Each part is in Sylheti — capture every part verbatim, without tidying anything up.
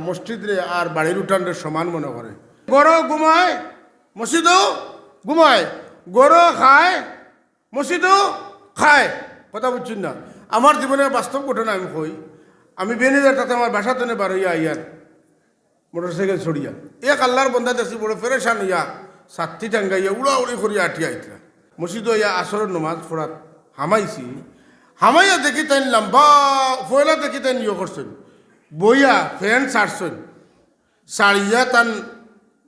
মসজিদরে আর বাড়ির উঠানরে সমান মনে করে। ঘরো ঘুমায়, মসজিদও ঘুমায়, ঘরো খায়, মসজিদও খায়। কথা বুঝছইন না? আমার জীবনের বাস্তব ঘটনা আমি কই। আমি বেনিজার তাতে আমার বাসা তনে বারইয়া আইয়ার মোটরসাইকেল ছড়িয়া এক আল্লাহর বন্দা দেখছি বড় পেরেশান অইয়া ছাত্তি টাঙ্গাইয়া উড়াউড়ি করিয়া আটিয়া আইতরা। মসজিদো আইয়া আসরর নমাজ পড়াত হামাইছি। হামাইয়া দেখি তাইন লম্বা, পয়লা দেখি তাইন ইয়ে করছইন, বইয়া ফ্যান ছাড়ছইন, ছাড়িয়া তান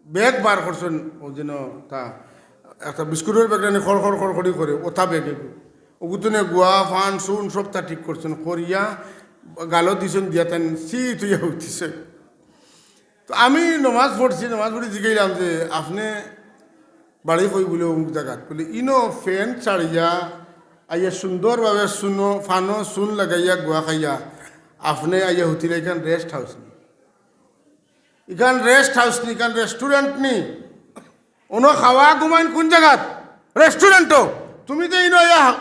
ব্যাগ বার করছইন, ও যেন তা একটা বিস্কুটর ব্যাগ নানি খড় খড় খড় খড়ি করে, ওটা ব্যাগে ওগুতনে গুয়া, ফান, সুন সবতা ঠিক করছইন, করিয়া গালো দিছইন, দিয়া তাইন সিট অইয়া উঠিছইন। তো আমি নমাজ পড়ছি, নমাজ পড়ি জিগাইলাম যে, "আপনে বাড়ি কই?" বুলে, "অমুক জাগাত।" বুলে, "ইনো ফ্যান ছাড়িয়া আইয়া সুন্দরভাবে সুনো, ফানো সুন লাগাইয়া গুয়া খাইয়া আপনে আইয়া হুতিলা, ইখান রেস্ট হাউস নি? ইখান রেস্ট হাউস নি, ইখান রেস্টুরেন্ট নি। অনো খাওয়া ঘুমাইন কুন জাগাত? রেস্টুরেন্টো। তুমি যে ইনো আইয়া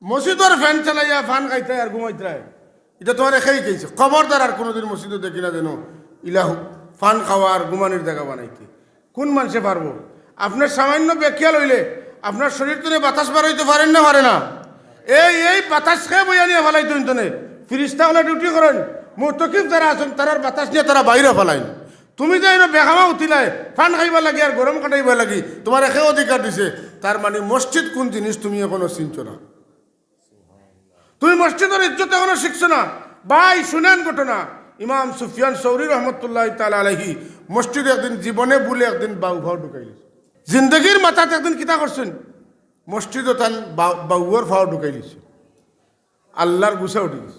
মসজিদর ফ্যান চালাইয়া ফান খাইতায় আর ঘুমাইতায়, ইটা তুমারে কে কইছে? খবরদার আর কুনুদিন মসজিদো দেখি না যেন ইলা ফান খাওয়া আর ঘুমানির জাগা বানাইতে। কুন মানষে পারবো? আপনার সামান্য বেখিয়াল অইলে আপনার শরীর তনে বাতাস বার অইতো পারের না, পারে না? এই, এই বাতাস কে বইয়া নিয়া ফালাইতো ইন তনে? ফিরিস্তা অকলে ডিউটি করইন, মুতকিফ যারা আছইন তারার বাতাস নিয়া তারা বাইরে ফালাইন। তুমি যে ইনো বেখামা উঠিলায়, ফান খাইবার লাগি আর গরম কাটাইবার লাগি, তুমারে কে অধিকার দিছে? তার মানে মসজিদ কুন জিনিস তুমি এখনো চিনছো না। তুমি মসজিদর ইজ্জত এখনো শিখছো না। ভাই, শুনেন ঘটনা। ইমাম সুফিয়ান সৌরি রহমতুল্লাহ তাআলা আলাইহি মসজিদো একদিন জীবনে ভুলে একদিন বাউ ফাও ঢুকাইলিছইন। জিন্দেগির মাথাত একদিন কিতা করছইন? মসজিদো তান বা-, বাউর ফাও ঢুকাইলিছইন। আল্লাহর গুসা উঠি গেছে।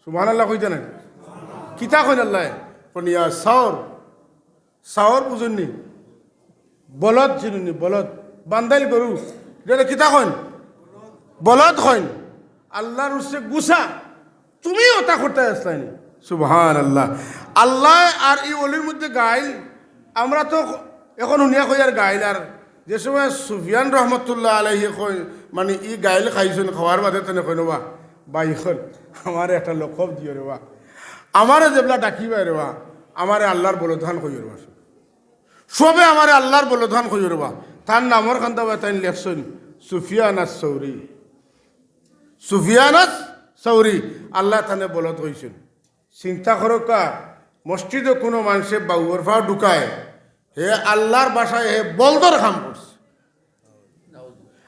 সুবহানাল্লাহ কইতা নায়? কিতা কইন আল্লায়? কইন, "ইয়া সাওর।" সাওর বুঝইন নি? বলদ চিনইন নি? বলদ। বান্দাইল গরু। ইটারে কিতা কইন? বলদ কইন। আল্লাহর উসে গুসা। তুমি ওটা করতে আসলাই নি? সুবহানাল্লাহ। আল্লায় আর ই অলির মধ্যে গাইল। আমরা তো এখন হুনিয়া কইয়ার গাইল, আর যে সময় সুফিয়ান রহমতুল্লাহ আলাইহি কইন, মানে, ই গাইল খাইছইন, খাওয়ার বাদে তনে কইন, "ওবা, ভাই অকল, আমারে একটা লকব দিও রেবা, আমারে যেবলা ডাকিবায় রেবা, আমারে আল্লাহর বলদহান কইও রেবা।" সবে আমারে আল্লাহর বলদহান কইও রেবা। তান নামর কান্দা বায় তাইন লেখছইন সুফিয়ান আস সৌরি। সুফিয়ান আস সৌরি, আল্লায় তানে বলদ কইছইন। চিন্তা করউক্কা, মসজিদো কুনু মানষে বাউর ফাও ঢুকায়, হে আল্লাহর ভাষায় হে বলদর কাম করছে।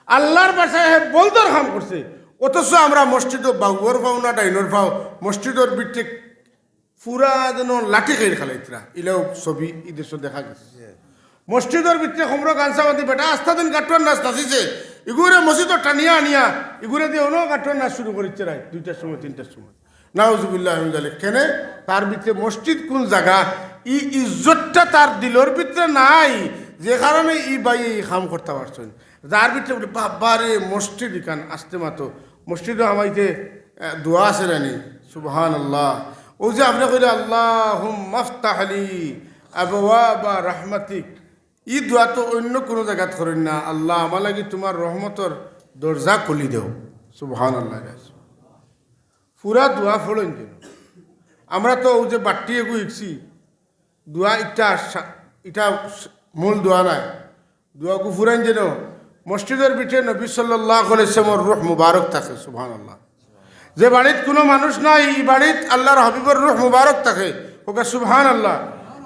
আল্লাহর ভাষায় হে বলদর কাম করছে। অথচ আমরা মসজিদো বাউর ফাও না ডাইনর ফাও, মসজিদর ভিতরে পুরা যেন লাঠি খেইল খেলাইতরা, ইলাও ছবি ই দেশো দেখা গেছে। মসজিদর ভিতরে খমরো গানসা বান্ধি বেটা আস্তা দিন গাট্টুয়ার নাচ নাচিছে, ইগুরে মসজিদো টানিয়া আনিয়া ইগুরে দি অনো গাট্টুয়ার নাচ শুরু করিছে রাইত দুইটার সময়, তিনটার সময়। নাউজুবিল্লাহ মিন জালিক। কেনে? তার ভিতরে মসজিদ কুন জাগা, ই ইজ্জতটা তার দিলর ভিতরে নাই, যে কারণে ই ভাইয়ে ই কাম করতা পারছইন। যার ভিতরে বুলে, "বাবা রে, মসজিদ ইখান আস্তে মাতো।" মসজিদো হামাইতে, আহ, দোয়া আছে নানি? সুবহানাল্লাহ। অউ যে আপনে কইলা, "আল্লাহুম্মা আফতাহ লি আবওয়াবা রাহমাতিক", ই দোয়া তো অইন্য কুনু জাগাত করইন না, "আল্লাহ, আমার লাগি তুমার রহমতর দরজা খুলি দেও।" সুবহানাল্লাহ। পুরা দোয়া পড়ইন যেন। আমরা তো অউ যে বাট্টি এগু ইকছি, দোয়া ইটা সা-, ইটা স-, মূল দোয়া নায়। দোয়াগু ফুরাইন যেন মসজিদর ভিতরে নবী সাল্লাল্লাহু আলাইহি ওয়াসাল্লামর রূহ মুবারক থাকে, সুবহানাল্লাহ। যে বাড়িত কুনু মানুষ নাই, ই বাড়িত আল্লাহর হাবিবর রূহ মুবারক থাকে, কউক্কা সুবহানাল্লাহ।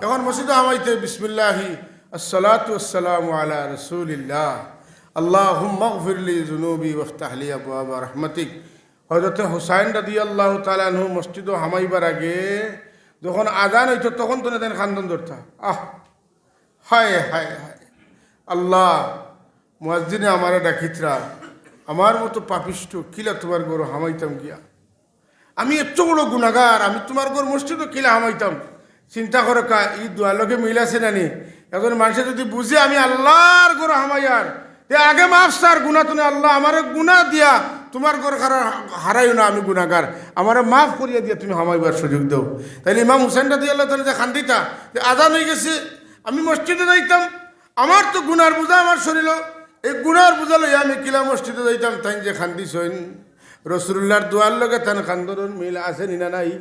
এখন মসজিদো হামাইতে বিসমিল্লাহি, আসসালাতু ওয়াসসালামু আলা রাসূলিল্লাহ, আল্লাহুম্মাগফির লি যুনুবি ওয়াফতাহ লি আবওয়াবা রাহমাতিক। হযরতে হুসাইন রাদিয়াল্লাহু তাআলা আনহু মসজিদো হামাইবার আগে যখন আজান অইতো, তখন তনে তাইন কান্দন ধরতা। আহ, হায়, হায়, হায়। আল্লাহ, মুয়াজ্জিনে আমারে ডাকিতরা, আমার মতো পাপিষ্ঠ, কিলা তুমার ঘরো হামাইতাম গিয়া? আমি এত বড় গুনাগার, আমি তুমার ঘর মসজিদো কিলা হামাইতাম? চিন্তা করউক্কা, ই দোয়ার লগে মিল আছে নানি? একজন মানষে যুদি বুঝে আমি আল্লাহর ঘরো হামাইয়ার, তে আগে মাফ চার গুনা তনে, "আল্লাহ, আমারে গুনা দিয়া তুমার ঘর হারা-, হারাইও না, আমি গুনাগার, আমারে মাফ করিয়া দিয়া তুমি হামাইবার সুযোগ দেও।" তাইলে ইমাম হুসাইন রাদিয়াল্লাহু তাআলা যে কান্দিতা, যে আজান অইগেছে, আমি মসজিদো যাইতাম, আমার তো গুনার বুঝা আমার শরীলো, এই গুনার বুঝা লইয়া আমি কিলা মসজিদো যাইতাম? তাইন যে কান্দিছইন, রাসূলুল্লাহর দোয়ার লগে তান কান্দনর মিল আছে নি না নাই?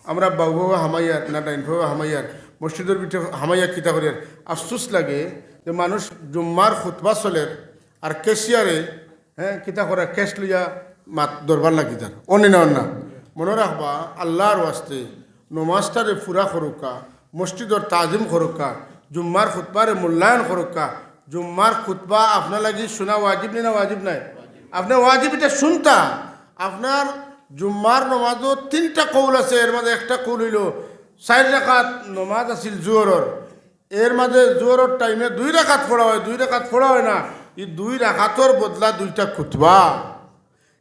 আমরা বাউ বাউ হামাইয়ার না ডাইন বাউ হামাইয়ার, মসজিদর ভিতরে হামাইয়া কিতা করিয়ার? আফসোস লাগে যে মানুষ জুম্মার খুতবা চলের আর ক্যাশিয়ারে, হ্যাঁ, কিতা করা, ক্যাশ লইয়া মাত দরবার লাগি যার। অনি না, অন না। মনো রাখবা, আল্লার ওয়াস্তে নমাজটারে পুরা করউক্কা, মসজিদর তাজিম করউক্কা, জুম্মার খুতবারে মূল্যায়ন করউক্কা। জুম্মার খুতবা আপনার লাগি শুনা ওয়াজিব নি না ওয়াজিব নায়? আপনে ওয়াজিব ইটা শুনতা। আপনার জুম্মার নমাজো তিনটা কৌল আছে, এর মাঝে একটা কৌল অইলো চাইর রাকাত নমাজ আছিল জোহরর, এর মাঝে জোহরর টাইমে দুই রাকাত পড়া অয়, দুই রাকাত পড়া অয় না, ই দুই রাকাতর বদলা দুইটা খুতবা।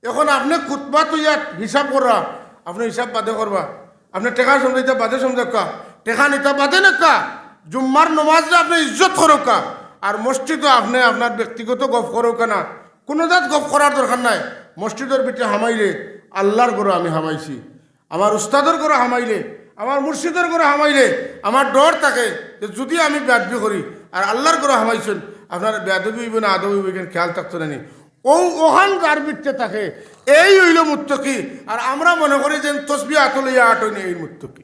এখন আপনে খুতবা তো ইয়াত হিসাব কররা, আপনে হিসাব বাদে করবা, আপনে টেকা সমঝাইতা বাদে সমঝাউক্কা, টেকা নিতা বাদে নেউক্কা, জুম্মার নমাজরে আপনে ইজ্জত করউক্কা। আর মসজিদো আপনে আপনার ব্যক্তিগত গফ করউক্কা না, কুনু জাত গফ করার দরকার নাই। মসজিদর ভিতরে হামাইলে আল্লার ঘরো আমি হামাইছি, আমার উস্তাদর ঘরো হামাইলে, আমার মুর্শিদর ঘরো হামাইলে আমার ডর থাকে যে যুদি আমি বেয়াদবি করি আর আল্লার ঘরো হামাইছইন, আপনার বেয়াদবি অইবো না আদব অইবো, ইখান খেয়াল থাকতো না নি। অউ অখান যার ভিতরে থাকে, এই অইলো মুত্তাকি। আর আমরা মনে করি যে তসবি আতো লইয়া আটইন, এই মুত্তাকি।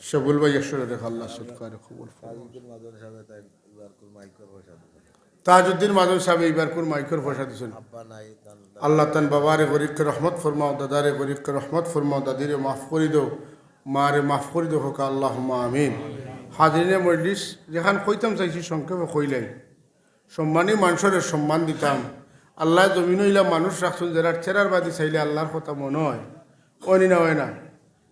শবুল ভাই একশো টেকা আল্লাহ সদকায় কবুল ফরমাউক। তাজউদ্দিন মাদন সাহেব এইবার কুন মাইকর পয়সা দিছইন। আল্লাহ তান বাবারে গরিবকে রহমত ফরমাও, দাদারে গরিবকে রহমত ফরমাও, দাদিরে মাফ করি দেও, মারে মাফ করি দেও, কউক্কা আল্লাহুম্মা আমিন। হাজিরিনে মজলিস, যেখান কইতাম চাইছি সংক্ষেপে কইলাই। সম্মানী মানষরে সম্মান দিতাম। আল্লায় জমিনো ইলা মানুষ রাখছইন, যেরার চেহারার বাদি চাইলে আল্লার কথা মনো অয়, অয়নি না অয় না?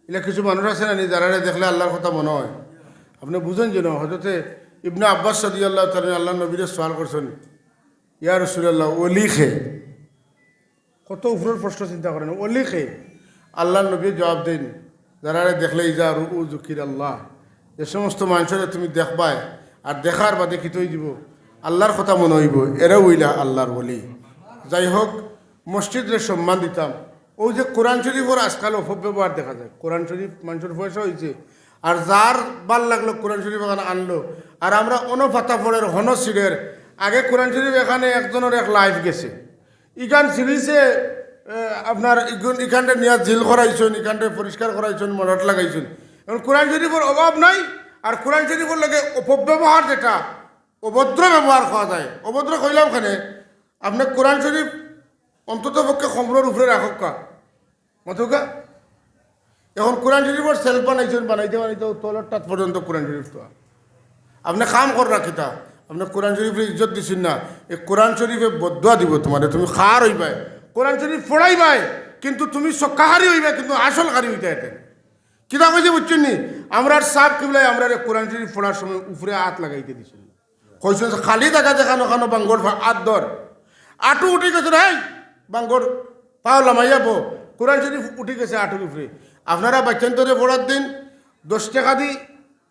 ইলা কিছু মানুষ আছে না নি, যেরারে দেখলে আল্লার কথা মনো অয়? আপনে বুঝইন যেন, হজরতে ইবনে আব্বাস রাদিয়াল্লাহু তাআলা আল্লার নবীরে সওয়াল করছইন, "ইয়া রাসূলুল্লাহ, ওলি কে?" কত উপরর প্রশ্ন চিন্তা করেন, ওলি কে? আল্লার নবীয়ে জবাব দেইন, "যারারে দেখলে ইজা রুউ যুকিরাল্লাহ, যে সমস্ত মানষরে তুমি দেখবায়, আর দেখার বাদে কিতা অইযিবো? আল্লার কথা মনো অইবো, এরাউ অইলা আল্লার ওলি।" যাই হোক, মসজিদরে সম্মান দিতাম। অউ যে কোরআন শরীফর আজকাল অপব্যবহার দেখা যায়, কোরআন শরীফ মানষর পয়সা অইছে, আর যার ভালা লাগলো কোরআন শরীফ এখান আনলো, আর আমরা অনো পাতা পড়ের, হনো ছিড়ের। আগে কোরআন শরীফ এখান একজনর এক লাইফ গেছে, ইখান ছিড়িছে, এ, আপনার ইগুন-, ইখানরে নিয়া জিল করাইছইন, ইখানরে পরিষ্কার করাইছইন, মলট লাগাইছইন। এখন কোরআন শরীফর অভাব নাই, আর কোরআন শরীফর লগে অপব্যবহার যেটা, অভদ্র ব্যবহার কওয়া যায়, অভদ্র কইলাম কেনে, আপনে কোরআন শরীফ অন্তত পক্ষে কমরর উপরে রাখউক্কা, মাতউক্কা। এখন কোরআন শরীফর shelf বানাইছইন, বানাইতে বানাইতে অউ তলরটাত পর্যন্ত কোরআন শরীফ তো। আপনে কাম কররা কিতা? আপনে কোরআন শরীফরে ইজ্জত দিছইন না। এই কোরআন শরীফে বদদোয়া দিবো তুমারে, তুমি খার অইবায়। কোরআন শরীফ পড়াইবায়, কিন্তু তুমি সক্কাহারি অইবায়, কিন্তু আসল কারি অইতায় এতে। কিতা কইছি বুঝছইন নি? আমরার সাব কিবলায় আমরারে কোরআন শরীফ পড়ার সময় উপরে আত লাগাইতে দিছইন না। কইছইন, খালি জাগা যেখানো খানো বাঙ্গর ফা-, আত ধর। আটু উঠি গেছে রে, বাঙ্গর পাও লামাইয়া বো। কোরআন শরীফ উঠি গেছে আটুর উপরে। আপনারা বাচ্চাইন্তরে পড়ার দিন দশ টেকা দি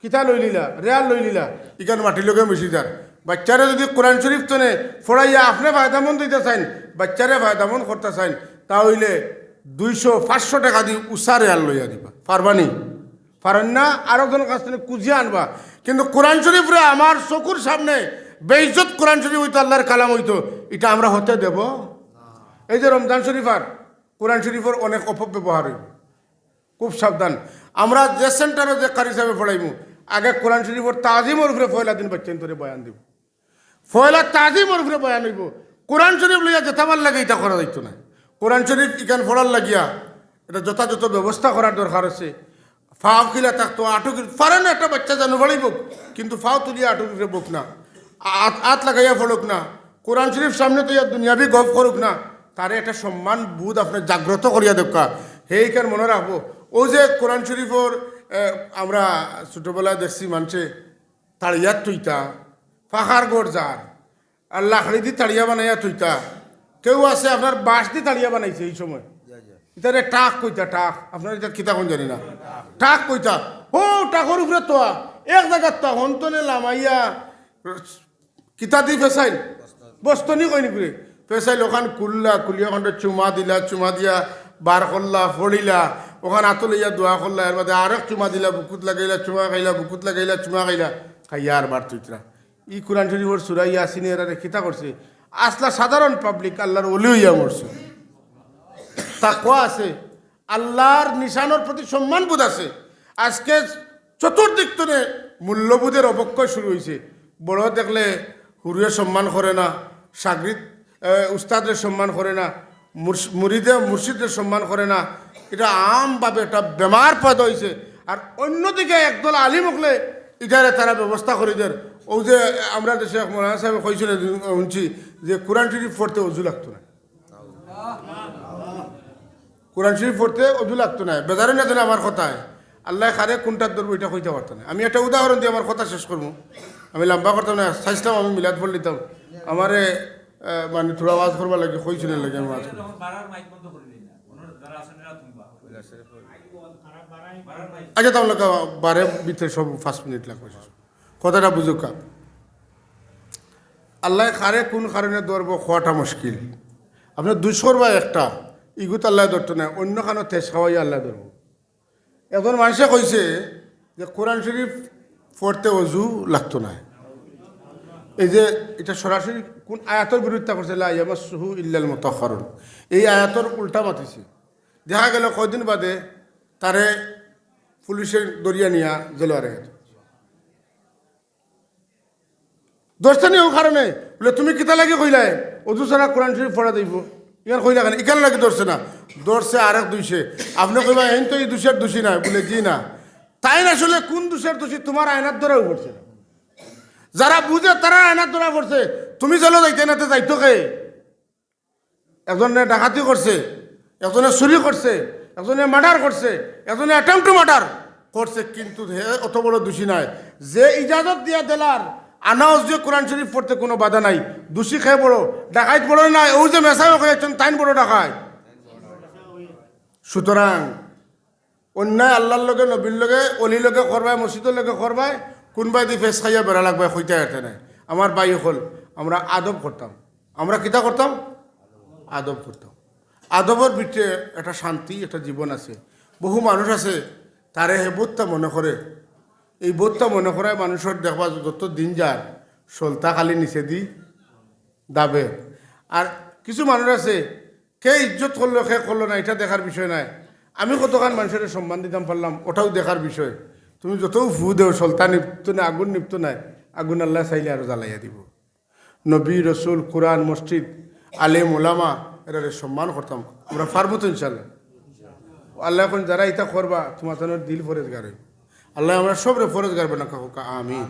কিতা লইলিলা, রিয়াল লইলিলা, ইখান মাটির লগে মিশি যার। বাচ্চারে যুদি কোরআন শরীফ তনে পড়াইয়া আপনে ফায়দামন্দ অইতা চাইন, বাচ্চারে ফায়দামন্দ করতা চাইন, তা অইলে দুইশো, পাঁচশো টেকা দি উষা রিয়াল লইয়া দিবা। পারবা নি? পারইন না, আরক জনর কাছ তনে খুজিয়া আনবা। কিন্তু কোরআন শরীফরে আমার চকুর সামনে বেইজ্জত কোরআন শরীফ অইতো, আল্লার কালাম অইতো, ইটা আমরা হতে দেব? এই যে রমজান শরীফ আর কোরআন শরীফর অনেক অপব্যবহার অইবো, খুব সাবধান। আমরা যে সেন্টারো যে কারি সাবে পড়াইমু, আগে কোরআন শরীফর তাজিমর উপরে পয়লা দিন বাচ্চাইন্তরে বয়ান দিবো। পয়লা তাজিমর উপরে বয়ান অইবো। কোরআন শরীফ লইয়া যেতা ভালা লাগে ইতা করা যাইতো না। কোরআন শরীফ ইখান পড়ার লাগিয়া ইটা যথাযথ ব্যবস্থা করার দরকার আছে। পাও কিলা থাকতো, আটু কিলা, পারে না একটা বাচ্চা জানু বাড়ি বউক, কিন্তু পাও তুলিয়া আটুর উপরে বউক না, আত, আত লাগাইয়া পড়উক না, কোরআন শরীফ সামনে থইয়া দুনিয়াবি গফ করউক না, তারে একটা সম্মান বোধ আপনে জাগ্রত করিয়া দেউক্কা। হেইখান মনো রাখবো। অউ যে কোরআন শরীফর, এ, আমরা ছোটবেলায় দেখছি মানষে তাড়িয়াত থইতা, পাকার ঘর যার, আর লাকড়ি দি তাড়িয়া বানাইয়া থইতা। কেউ আছে আপনার বাঁশ দি তাড়িয়া বানাইছে এই সময়। ইতারে টাক কইতা, টাক। আপনারা ইতা কিতা কইন জানি না। টাক কইতা। হো, টাকর উপরে তোয়া। এক জাগাত তোয়া, হন তনে লামাইয়া, কিতা দি ফেসাইল? বস্তনি কইন নি করে। ফেসাইল অখান খুললা, খুলিয়া অখানরে চুমা দিলা, চুমা দিয়া বার করলা, পড়িলা, অখান আতো লইয়া দোয়া করলা, এর বাদে আরক চুমা দিলা, বুকুত লাগাইলা, চুমা খাইলা, বুকুত লাগাইলা, চুমা খাইলা, খাইয়া আর বার থইতরা। ই কোরআন শরীফর সূরা ইয়াসিনে এরারে কিতা করছে? আসলা সাধারণ পাবলিক আল্লার ওলি অইয়া মরছে। তাকওয়া আছে, আল্লাহর নিশানর প্রতি সম্মানবোধ আছে। আজকে চতুর্দিক তনে মূল্যবোধের অবক্ষয় শুরু অইছে। বড় দেখলে হুরুয়ে সম্মান করে না, সাগরিদ, এ, উস্তাদরে সম্মান করে না, মুর্শ-, মুরিদে মুর্শিদরে সম্মান করে না। ইটা আমভাবে একটা বেমার পয়দা অইছে। আর অন্যদিকে একদল আলিম অকলে ইটারে তারা ব্যবস্থা করি দের। অউ যে আমরা দেশে এক মৌলানা সাহেব কইছইন, হুনছি যে কোরআন শরীফ পড়তে অজু লাগতো না। কোরআন শরীফ পড়তে অজু লাগতো না। বেজার অইন না যেন আমার কথায়। আল্লায় কারে কুনটাত ধরবো ইটা কইতা পারতা না। আমি একটা উদাহরণ দিয়া আমার কথা শেষ করমু। আমি লম্বা করতাম না, চাইছলাম আমি মিলাদ পড়লিতাম। আমারে, আহ, মানে থুড়া ওয়াজ করবার লাগি কইছইন, এর লাগি আমি ওয়াজ করি। আচ্ছা, তাহলে বারে ভিতরে সব পাঁচ মিনিট লাগবো শেষ। কথাটা বুঝউক্কা। আল্লায় কারে কুন কারণে ধরবো কওয়াটা মুশকিল। আপনে দুষ করবা একটা, ইগুত আল্লায় ধরতো নায়, অন্য কানো তেজ খাওয়াইয়া আল্লায় ধরবো। একজন মানষে কইছে যে কোরআন শরীফ পড়তে অজু লাগতো নায়। এই যে ইটা সরাসরি কুন আয়াতর বিরোধিতা করছে, "লা ইয়ামাসসুহু ইল্লাল মুতাহহারুন।" এই আয়াতর উল্টা মাতিছে। দেখা গেল কয়দিন বাদে তারে পুলিশে ধরিয়া নিয়া জেলো আরে গেছে। ধরছে নি অউ কারণে? বলে, "তুমি কিতা লাগি কইলায় অজু ছাড়া কোরআন শরীফ পড়া যাইবো?" ইখান কইলা কেনে? ইখান লাগি ধরছে না, ধরছে আরেক দুষে। আপনে কইবা, "এইন তো ই দুষের দুষী নায়।" বলে, "জি না।" তাইন আসলে কুন দুষের দুষী? তুমার আয়নাত ধরাউ পড়ছে না। যারা বুঝে তারার আয়নাত ধরা পড়ছে, তুমি জেলো যাইতায় না, তে যাইতো কে? একজনে ডাকাতি করছে, একজনে চুরি করছে, একজনে মার্ডার করছে, একজনে attempt to murder করছে, কিন্তু হে অত বড় দুষী নায়। যে ইজাজত দিয়া দিলার আনাউজ যে কোরআন শরীফ পড়তে কুনু বাধা নাই, দুষী কে বড়? ডাকাইত বড় নায়? অউ যে মেসাবে কইয়াছইন, তাইন বড় ডাকাইত। সুতরাং অন্যায় আল্লার লগে, নবীর লগে, অলির লগে করবায়, মসজিদর লগে করবায়, কুনবায়দি ফেছ খাইয়া বেড়া লাগবায়, কইতায় পারতায় নায়। আমার ভাই অকল, আমরা আদব করতাম। আমরা কিতা করতাম? আদব করতাম। আদবর ভিতরে একটা শান্তি, একটা জীবন আছে। বহু মানুষ আছে, তারে হে বউত্তা মনে করে। এই বউত্তা মনে করায় মানুষর দেখবা যত দিন যার, সলতা খালি নিচেদি দাবে। আর কিছু মানুষ আছে, কে ইজ্জত করলো, কে করলো না, ইটা দেখার বিষয় নায়। আমি কতখান মানষরে সম্মান দিতাম পারলাম, ওটাও দেখার বিষয়। তুমি যতউ ফু দেও, সলতা নিভতো নায়, আগুন নিভতো নায়, আগুন আল্লায় চাইলে আরো জ্বালাইয়া দিবো। নবী, রসুল, কোরআন, মসজিদ, আলেম, ওলামা, এরারে সম্মান করতাম। আমরা পারমু তো ইনশাআল্লাহ। আল্লায় কইন যারা ইতা করবা, তুমার তানর দিল পরেজগার অইবো। আল্লায় আমরা সবরে পরেজগার বানাউক্কা, আমিন।